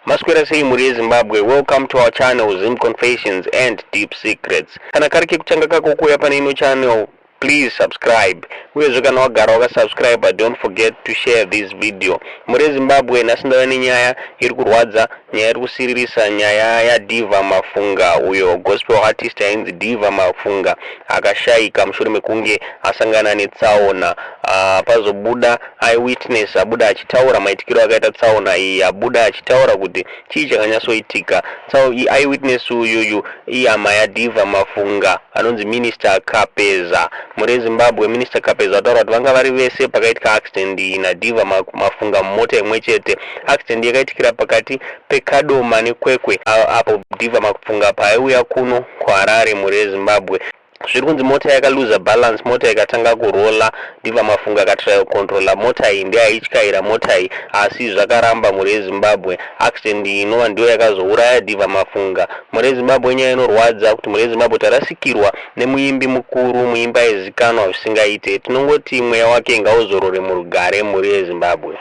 Maswera sei mhuri yeZimbabwe, welcome to our channel Zim Confessions and Deep Secrets. Kana kari kekutanga kako kuuya pane ino channel, please subscribe. Uyezve kana wagara wakasubscribe, don't forget to share this video. Mhuri yeZimbabwe, nhasi ndauya nenyaya iri kurwadza, nyaya iri kusiririsa, nyaya yaDiva Mafunga, uyo gospel artist ainzi Diva Mafunga akashaika mushure mekunge asangana netsaona. Pazobuda eyewitness abuda achitaura maitikiro akaita tsaona iyi, abuda achitaura kuti chii chakanyatsoitika. Eyewitness uyuyu ihama yaDiva Mafunga anonzi Minister Kapeza. Mhuri yeZimbabwe, Minister Kapeza vataura kuti vanga vari vese pakaitika accident iyi naDiva Mafunga mumota imwe chete. Accident yakaitikira pakati peKadoma neKwekwe apo Diva Mafunga paaiuya kuno kuHarare. Mhuri yeZimbabwe, zviri kunzi mota yakaluza balance, mota ikatanga kurola. Diva Mafunga akatraya kucontrola mota iyi, ndeaityaira mota iyi, asi zvakaramba. Mhuri yeZimbabwe, accident iyi inova ndiyo yakazouraya Diva Mafunga. Mhuri yeZimbabwe, nyaya inorwadza kuti mhuri yeZimbabwe tarasikirwa nemuimbi mukuru, muimbi aizikanwa zvisingaite. Tinongoti mweya wake ngauzorore murugare, mhuri yeZimbabwe.